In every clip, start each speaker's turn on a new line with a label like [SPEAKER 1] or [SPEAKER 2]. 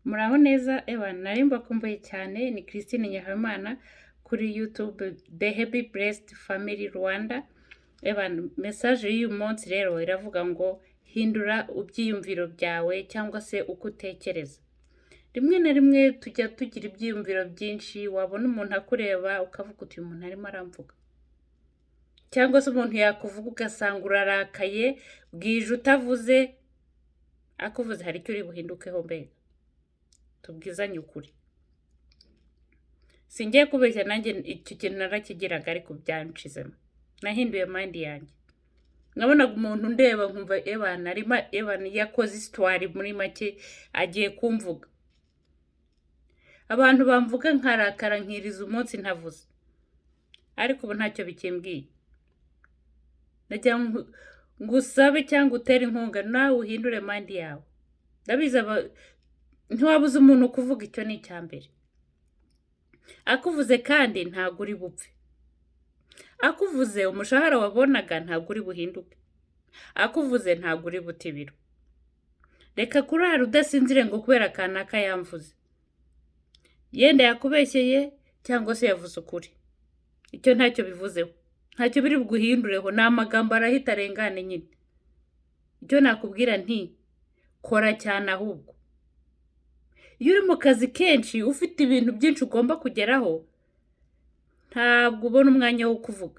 [SPEAKER 1] Muraho neza, ewana nari mbakumbuye cyane. Ni Christine Nyirahabimana kuri YouTube The Happy Blessed Family Rwanda. Ewana, message y'uyu munsi rero iravuga ngo hindura ibyiyumviro byawe cyangwa se uko utekereza. Rimwe na rimwe tujya tugira ibyiyumviro byinshi, wabona umuntu akureba ukavuga uti: "Uyu muntu arimo aramvuga", cyangwa se umuntu yakuvuga ugasanga urarakaye, bwije utavuze, akuvuze hari icyo uri buhindukeho? Mbega tubwizanye ukuri, singiye kubeshya, nanjye icyo kintu narakigiraga, ariko byanshizemo, nahinduye mind yanjye. Nabonaga umuntu ndeba nkumva ebana arimo, ebana yakoze histoire, muri make agiye kumvuga. Abantu bamvuga nkarakara, nkiriza umunsi ntavuze, ariko ubu ntacyo bikimbwiye. Nagira ngo ngusabe cyangwa utere inkunga nawe uhindure mind yawe. Ndabizi ntiwabuze umuntu kuvuga, icyo ni icya mbere. Akuvuze kandi ntabwo uri bupfe, akuvuze umushahara wabonaga ntabwo uri buhinduke, akuvuze ntabwo uri bute ibiro. Reka kurara udasinzire ngo kubera kanaka yamvuze. Yenda yakubeshyeye cyangwa se yavuze ukuri, icyo ntacyo bivuzeho, ntacyo biri buguhindureho, ni amagambo arahita arengane nyine. Icyo nakubwira nti kora cyane. Ahubwo iyo uri mu kazi kenshi, ufite ibintu byinshi ugomba kugeraho, ntabwo ubona umwanya wo kuvuga,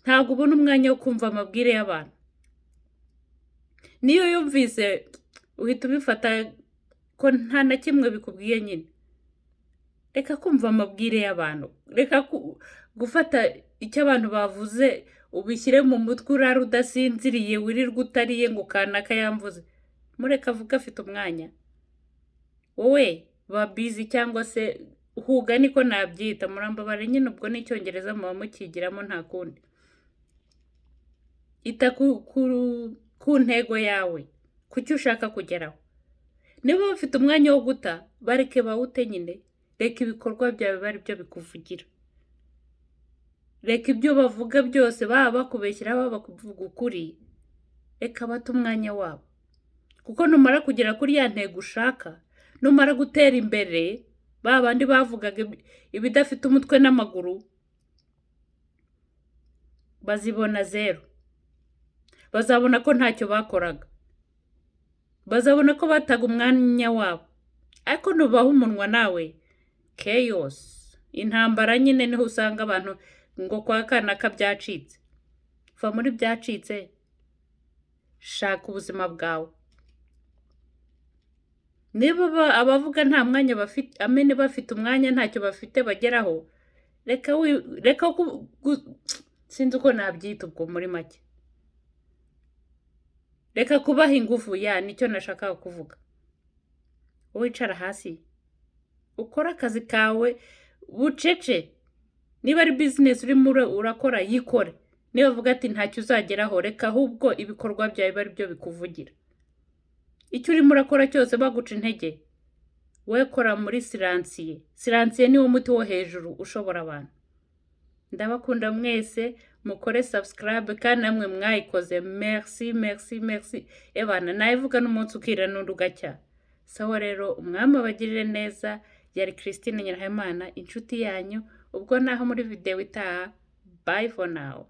[SPEAKER 1] ntabwo ubona umwanya wo kumva amabwire y'abantu. Niyo yumvise uhita ubifata ko nta na kimwe bikubwiye nyine. Reka kumva amabwire y'abantu, reka gufata icyo abantu bavuze ubishyire mu mutwe, urare udasinziriye, wirirwe utariye ngo kanaka yamvuze. Mureke avuge, afite umwanya. Wowe ba busy cyangwa se huga, niko nabyita, murambabare nyine, ubwo n'icyongereza muba mukigiramo, nta kundi. Ita ku ntego yawe, ku cyo ushaka kugeraho. Niba bafite umwanya wo guta, bareke bawute nyine. Reka ibikorwa byawe bibe ari byo bikuvugira. Reka ibyo bavuga byose, baba bakubeshyira, baba bakuvuga ukuri, reka bate umwanya wabo, kuko numara kugera kuri ya ntego ushaka, numara gutera imbere, ba bandi bavugaga ibidafite umutwe n'amaguru bazibona zero. Bazabona ko ntacyo bakoraga, bazabona ko bataga umwanya wabo. Ariko nubaha umunwa nawe, chaos, intambara nyine, niho usanga abantu ngo kwa kanaka byacitse. Va muri byacitse, shaka ubuzima bwawe. Niba abavuga nta mwanya bafite, amene bafite umwanya, ntacyo bafite bageraho, reka reka sinzi uko nabyita ubwo, muri make reka kubaha ingufu ya, nicyo nashakaga kuvuga. Wicara hasi ukore akazi kawe bucece. Niba ari business urimo urakora, yikore. Niba uvuga ati ntacyo uzageraho, reka ahubwo ibikorwa byawe bibe ari byo bikuvugira. Icyo urimo urakora cyose, baguca intege, we kora muri silencieux. Silencieux niwo muti wo hejuru ushobora abantu. Ndabakunda mwese, mukore subscribe, kandi namwe mwayikoze, merci, merci, merci. Ebana nayivuga n'umunsi ukira n'undi ugacya. Sawa rero, umwami abagirire neza. Yari Christine Nyirahabimana, inshuti yanyu. Ubwo naho muri video itaha, bye for now.